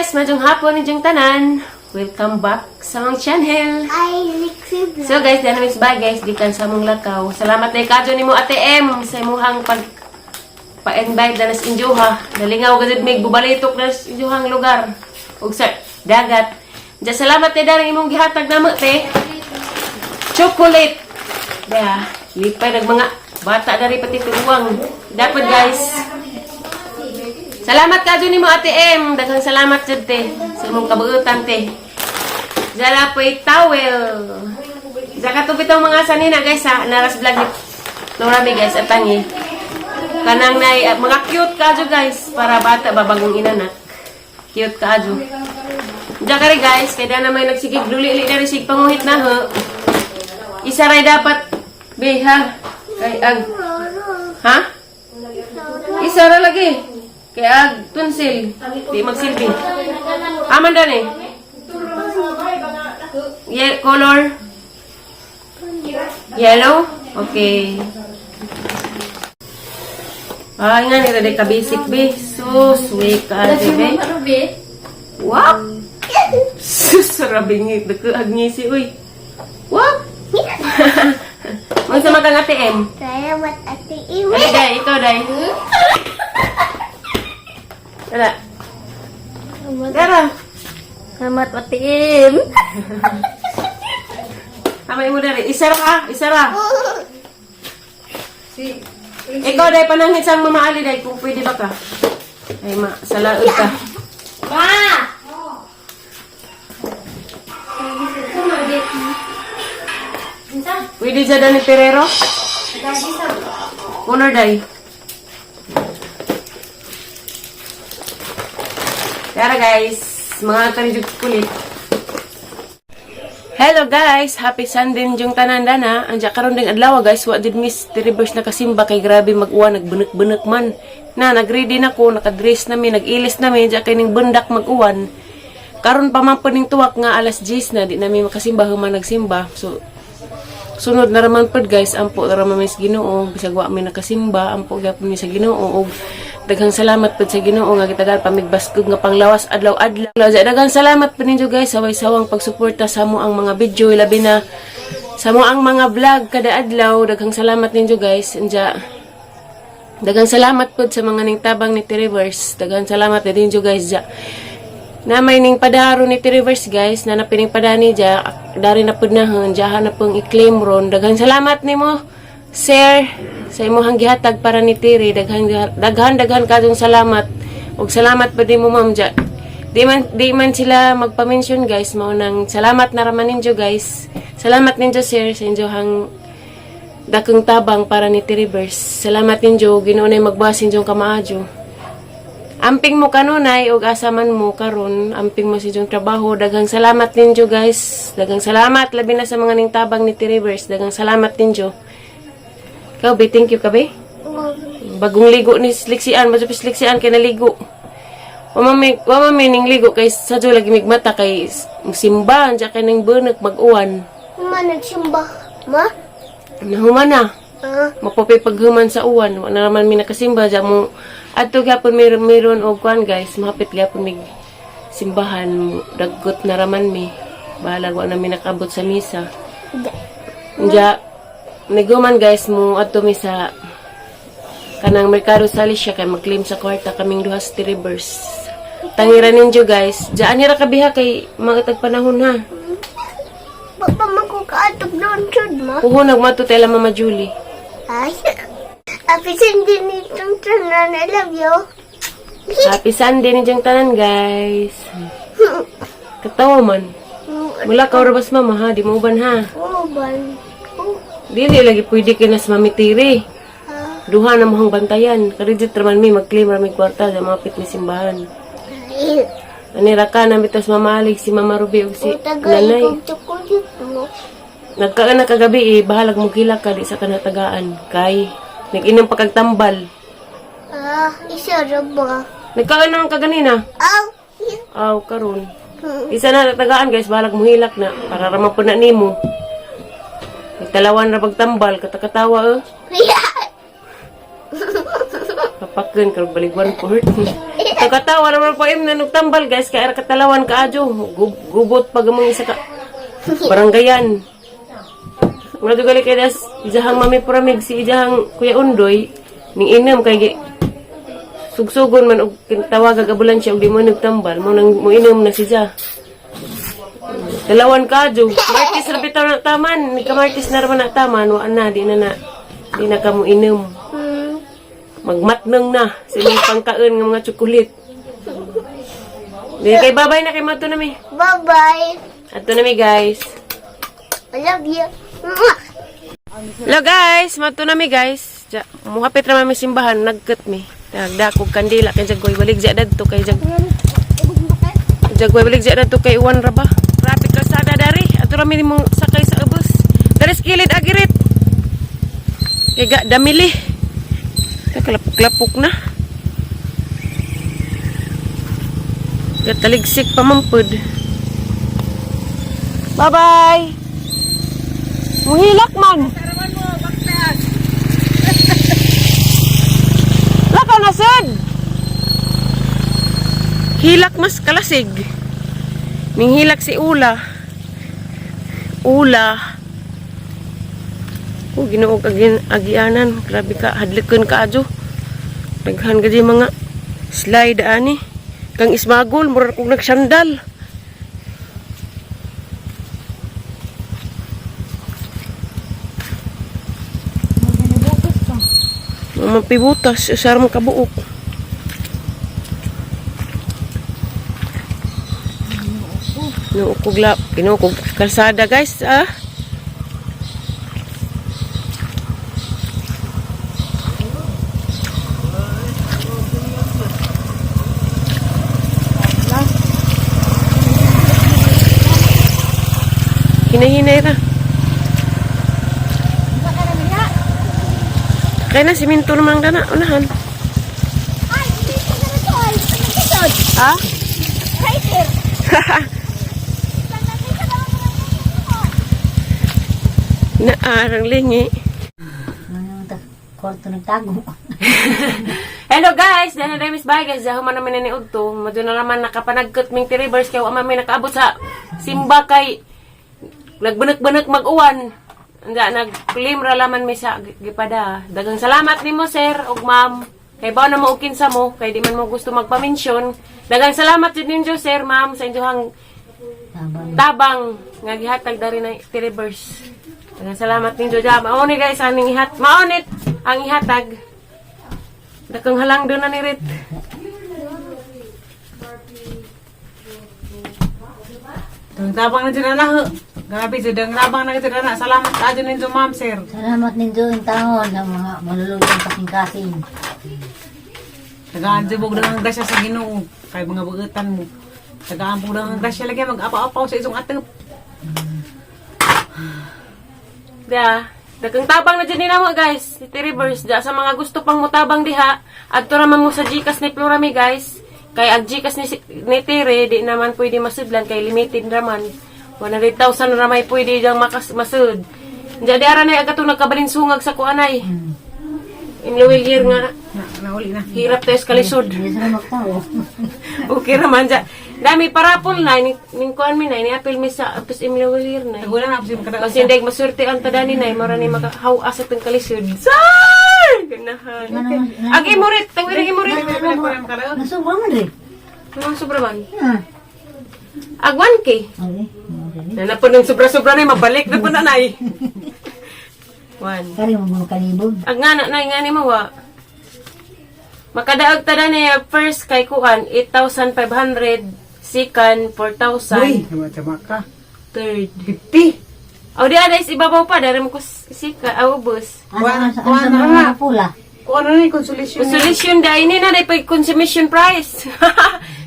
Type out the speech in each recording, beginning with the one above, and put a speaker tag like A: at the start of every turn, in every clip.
A: Guys, maayong hapon ninyong tanan. Welcome back sa among channel.
B: Ay, liquid.
A: So guys, dana mis bye guys, gikan sa among lakaw. Salamat na kadyo nimo, Ate M, sa imuhang pag pa-invite na sa inyoha. Nalingaw gud mig bubalitok na sa inyohang lugar ug sa dagat. Diya, salamat te darang imong gihatag namo, te. Chocolate. Da, lipay nag mga bata dari pati tuwang. Dapat, guys. Salamat kadyo nimo, Ate M. Daghang salamat jud, te, sa imong kabuutan, te. Jala po'y towel. Zaka to bitong mga sanina, guys, ha. Naras vlog ni Norami, guys, at tangi. Kanang nay mga cute kadyo, guys, para bata ba bagong inanak. Cute kadyo. Diyan ka rin, guys, kaya na may nagsigig luli na rin sig panguhit na ho. Isa ray dapat be ha. Kay ag ha? Isa ra lagi. Kay ag tunsil. Di magsilbi. Aman dan eh. Color? Yellow? Okay. Ah, nga ni Rede ka basic be. Sus, wait ka ate be. Wap! Sus, rabingit. Dako ngisi uy. Wap! Unsa man kang Ate M?
B: Salamat, Ate Iwi.
A: Ay, day, ikaw, day. Tara. Tara.
B: Salamat, Ate Im.
A: Tama mo dari. Isa ra ka, isa ra. Ikaw, day, panangit sa Mama Ali, day, kung pwede ba ka. Ay ma, sa laod ka.
B: Ma!
A: Pwede sa Dani Ferrero? Color, day. Tara guys, mga tayo kulit. Hello guys, happy Sunday ninyong tanan dana. Anja karon ding adlaw, guys, wa did miss the reverse nakasimba kay grabe mag-uwan, nagbunek-bunek man. Na nagready na ko, nakadress na mi, nag-ilis na mi, anja kay ning bundak mag-uwan. Karon pa man po ning tuwak nga alas 10 na, di nami makasimba human nagsimba. So sunod na raman pod, guys, ampo na raman mi sa Ginoo, bisag wa mi nakasimba, ampo gyapon mi sa Ginoo ug daghang salamat pod sa Ginoo nga gitagal pa mig baskog nga panglawas adlaw-adlaw. Daghang salamat pod ninyo, guys, sa way-sawang pagsuporta sa amo ang mga video, labi na sa amo ang mga vlog kada adlaw. Daghang salamat ninyo, guys. Anja daghang salamat pod sa mga ning tabang ni Tirivers. Daghang salamat din ninyo, guys, ja. Na may ning padaro ni Tirivers, guys, na napining padani ja, dari na pud na hun, jaha na pong i-claim ron. Daghang salamat nimo, sir, sa imong gihatag para ni Tiri. Daghan daghan daghan kadong salamat. Ug salamat pa din mo, ma'am, ja. Di man sila magpa-mention, guys, mao nang salamat na raman ninyo, guys. Salamat ninyo, sir, sa inyohang dakong tabang para ni Tirivers. Salamat ninyo, Ginoo nay magbasin inyong kamaadyo. Amping mo kanunay ug asa man mo karon, amping mo sa inyong trabaho. Daghang salamat ninyo, guys. Daghang salamat labi na sa mga ning tabang ni Tirivers. Daghang salamat ninyo. Ikaw, be, thank you ka, be. Bagong ligo ni Lixian, madupis Lixian kay naligo. Wa mami ning ligo kay sadyo lagi migmata kay simba anja kay ning bunek mag-uwan.
B: Ma, nagsimba. Ma?
A: Nahuman na.
B: Ah,
A: Mapapay paghuman sa uwan, wa na naman mi nakasimba dya mo adto gyapon meron meron og kuan, guys, mahapit gyapon mig simbahan, daggot na raman mi, bahalag wa na mi nakabot sa misa. Unya niguman, guys, mo adto mi sa kanang merkado sa Alicia kay mag-claim sa kwarta kaming duha sa Rivers. Tangira ninyo, guys. Diyan ra kabiha kay mga tagpanahon ha.
B: Papa, makukaatog doon, chud, ma?
A: Puhon nagmato tela Mama Julie.
B: Ay. Happy Sunday nitong tanan. I love you.
A: Happy Sunday ninyong tanan, guys. Katawa man. Mula ka oras, mama, ha, di mo uban ha.
B: Oh, ban. Oh,
A: Dili lagi pwede kay nas mamitiri.
B: ah.
A: Duha na mohang bantayan. Karidit raman mi mag-claim ra mig kwarta sa mga pit ni simbahan.
B: Ay.
A: Ani ra ka na mitas mamalig si Mama Ruby ug si
B: Ang taga
A: Nanay.
B: ikong chocolate mo.
A: Nagkaan na kagabi eh, bahalag mo gila ka di sa kanatagaan. Kay nag-inom pa kag tambal.
B: Ah, isa ra ba?
A: Nagkaan naman kaganina.
B: Aw!
A: Aw, karon. Isa na natagaan, guys, bahalag mo hilak na para ra man po na nimo. Nagtalawan ra pagtambal, katakatawa eh. Papakan karong balig 1/4. Katawa naman po im na nagtambal, guys, kay ara katalawan kaadyo. Gubot pag among isa ka baranggayan. Mura gali kay das ijahang mami puramig si ijahang Kuya Undoy ning inom kay sugsugon man og tawag ambulansya og di mo nagtambal mo nang mo inom na siya. Dalawan ka, Jo. Martis ra bitaw na taman. Ka Martis na ra na taman. Wa na, di na na. Di na ka mo inom. Magmatnang na. Silang pangkaon ng mga tsukulit. Di kay babay na kay mato na mi.
B: Bye-bye.
A: Ato na mi, guys.
B: I love you. Mwah.
A: Hello guys, mato na mi, guys. Ja, muhapit ra mi simbahan, nagkat mi. Nagdakog kandila kay jagway balig ja dadto kay jag. Jagway balig ja dadto kay uwan ra ba. Traffic kalsada dari. Ato ra mi mong sakay sa ubos. Dari sa kilid agirit. Kay ga damili. Kalapok-lapok na. Gataligsik pa man pud. Bye-bye. Muhilak man. Lakaw na sad. Hilak mas kalasig. Ninghilak si Ula. Ula. Oh, Ginoo agin agianan. Grabe ka hadlikon ka adyo. Daghan ka di mga slide ani. Kang ismagol mura kog nagsandal. Mapibutas, usar mo kabuok. Ginoo lap, ginoo kog kalsada, guys, ah. Hinahinay ra. Kaya na, siminto naman ang dana. Unahan.
B: Ay, dito na ito. Ay, nagkasod.
A: Ha?
B: Right here.
A: Naarang lingi.
C: Kwarto nagtago.
A: Hello guys! Dana Demis bye guys. Dahil man namin ni Udto. Madyo na naman nakapanagkot ming tiribers kaya wa man may nakaabot sa simba kay nagbunak-bunak mag-uwan. Anda nagkulim ra laman mi sa gipada. Daghang salamat nimo, sir ug ma'am. Kay bawo na mo og kinsa mo kay di man mo gusto magpa-mention. Daghang salamat jud ninyo, sir, ma'am, sa inyong
C: Tabang.
A: Tabang nga gihatag dari na tiribers. Daghang salamat ninyo ja. Mao ni guys aning ihat. Mao ni ang ihatag. Dakang halang doon na ni Rit.
D: Ang tabang na dyan na. Grabe dyan, ang tabang na dyan na. Salamat ka dyan ninyo, ma'am, sir.
C: Salamat ninyo yung taon ng mga malulutong kasing-kasing.
D: Tagaan dyan, bugdang ang grasya sa Ginoo. Kay mga bugutan mo. Tagaan bugdang ang grasya lagi, mag-apaw-apaw sa isong atep.
A: Da. Dakang tabang na dyan din mo, guys. City Rivers. Da, sa mga gusto pang mutabang diha, adto raman mo sa Gcash ni Florami, guys. Kay ag Gcash ni Tere, di naman pwede masudlan kay limited raman. 100,000 na ramay pwede diyang makas masud. Diya di ara na agatong nagkabalinsungag sa kuanay. Imluwil year nga
D: Na, nauli na.
A: hirap tayo sa kalisod.
C: Hindi sila magtao.
A: Okay raman dya. Dami parapol na ning kuan mi na ni apil mi sa apis imluwil year na.
D: Wala na, apos yung kada.
A: Kasi hindi maswerte ang tadani na mara ni maka hawa sa tong kalisod. Sar! Ganahan. Ag imurit, tawir imurit.
C: Nasubra man rin.
A: Mga sobra man.
C: Ah.
A: Ag 1K.
C: Okay. Okay.
A: Na na po ng sobra-sobra na mabalik na po na nay. One.
C: Kari mo mga kalibog.
A: Ag nga na nay nga ni mawa. Makadaag tada ni first kay kuan 8,500, second 4,000,
D: Uy, tama ka.
A: third.
D: 50.
A: Aw di ada is ibabaw pa dari mo ko sika aw ubos.
C: Asa asa
D: Kuwan
C: asa
D: na
C: mga
D: nga.
C: pula.
D: Kung ano na yung consolation.
A: Consolation da ini na day pag consumption price.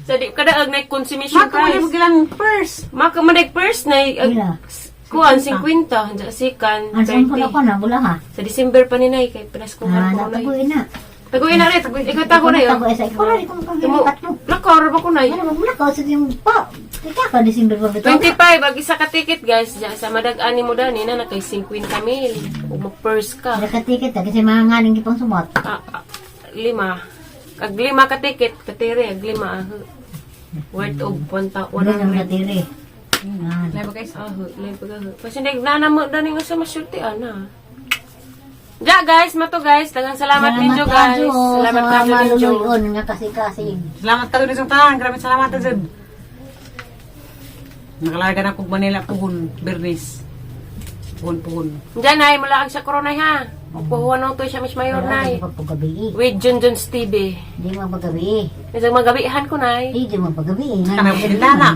A: Sa di kadaag na consumption
D: Maka, wala
A: price.
D: mo gilang first.
A: Maka man day first na
C: Pila?
A: kuan 50 ja second
C: Asa ang pula
A: 30.
C: ko na bula ha.
A: Sa December pa ni nay kay pinaskuhan
C: Ah,
A: ko nay.
C: nataguin na.
A: Taguin na rin, ikaw tago na yun.
C: Tago sa ikaw na rin kung
A: Tumo,
C: pagilipat mo.
A: lakaw ra ba ko nay?
C: Ano mo ka sa yung pa. Ika ka December pa bitaw.
A: 25 ag isa ka ticket, guys, diyan sa madag-ani mo dani na nakay 50 mil. Ug mag-purse ka.
C: Nakatikit ta kasi mga nganing gipang sumot.
A: Ah, ah, lima. Ag lima ka ticket, katire ag lima. Ah. Worth of 1,100.
C: Wala nang natiri. Yan.
D: Lahi ba guys?
A: Ah, live ka. Kasi nag na mo dani nga sa masulti ana. Ja guys, mato guys, daghang salamat ninyo guys.
C: Kadyo,
A: Salamat
C: sa
A: kadyo ninyo.
C: maluluyon nga kasing-kasing.
D: Salamat ka sa tanan. Grabe salamat jud. Nakalarga na kog Manila puhon, Bernis. Puhon puhon.
A: Diyan ay mula ang sa corona ha. Magpuhuan na to siya Miss Mayor
C: Wala
A: nay.
C: di pagpagabi.
A: With Junjun TV.
C: Di man paggabi.
A: Isang magabihan ko nay.
C: Di man paggabi.
D: Kanang bintana.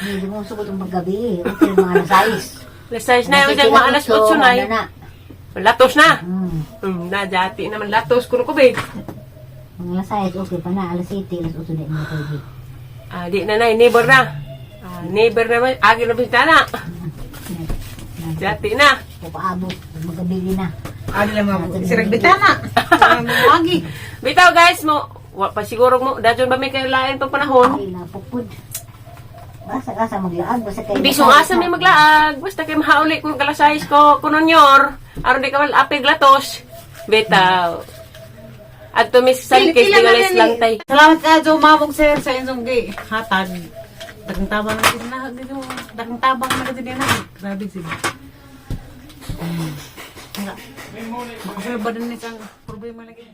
C: Hindi mo sugot ang paggabi. Okay, mga alas 6.
A: Alas 6 na, isang mga alas 8 nay.
C: Na.
A: Latos na.
C: Hmm.
A: Na dati naman latos kuno ko babe.
C: Mga alas 6, okay pa na. Alas 7, alas 8 na mo pwede.
A: Ah, di na nay, neighbor na. Ah, neighbor na man, agi na bintana. Dati na.
C: Papaabot. Magabi na.
D: Ano lang mga sirag bintana. Agi.
A: Bitaw guys mo, wa pa siguro mo dadyon ba may kailain pag panahon?
C: Ay, napukpud. Basta asa maglaag. Basta kay...
A: Bisong asa may maglaag, basta kay mahauli kung kalasayis ko kuno nyor. Aron di ka mal apig latos. Bitaw. At to Miss San Kay Tingales lang tay.
D: Salamat ka jo mamog sir sa inyong gi hatag. Dagang tabang na gid na gid dagang tabang na gid na. Grabe jud. Makasulbad na ni sang problema lagi.